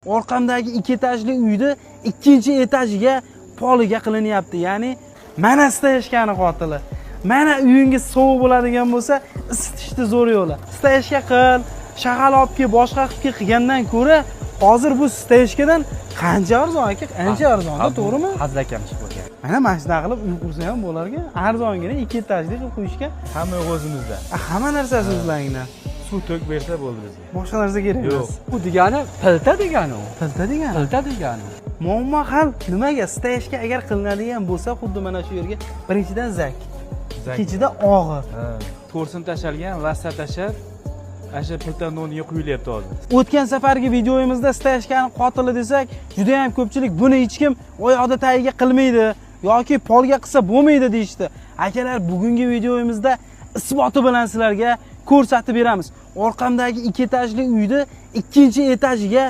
Orqamdagi ikki etajli uyni ikkinchi etajiga poliga qilinyapti. Ya'ni mana стояшка ni qotili. Mana uyingiz sovuq bo'ladigan bo'lsa, isitishni zo'r yo'li. Стояшка qil, shag'al olib kel, boshqa qilib kel qilgandan ko'ra, hozir bu стояшка dan qancha arzon, aka, ancha arzon, to'g'rimi? Hazilakam ish bo'lgan. Mana shunaqa qilib uy qursa ham bo'lar ekan. Arzongina ikki etajli qilib qo'yishgan. Hamma yo'q o'zimizda. Hamma narsasi o'zlaringdan. Suv to'kib bersa bo'ldi bizga. Boshqa narsa kerak Yo'q. emas. Bu degani pilta degani u. Pilta degani. Pilta degani. Muammo hal nimaga? Стояшка agar qilinadigan bo'lsa, xuddi mana shu yerga birinchidan зак, ikkinchidan og'ir. Ha. To'rsin tashalgan, lassa tashlab, ana shu piltani o'rniga quyilyapti hozir. O'tgan safargi videoyimizda стояшка ni qotili desak, juda ham ko'pchilik buni hech kim oyoqda tagiga qilmaydi yoki polga qilsa bo'lmaydi deyishdi. Akalar, bugungi videoyimizda isboti bilan sizlarga ko'rsatib beramiz. Orqamdagi ikki etajli uyni ikkinchi etajiga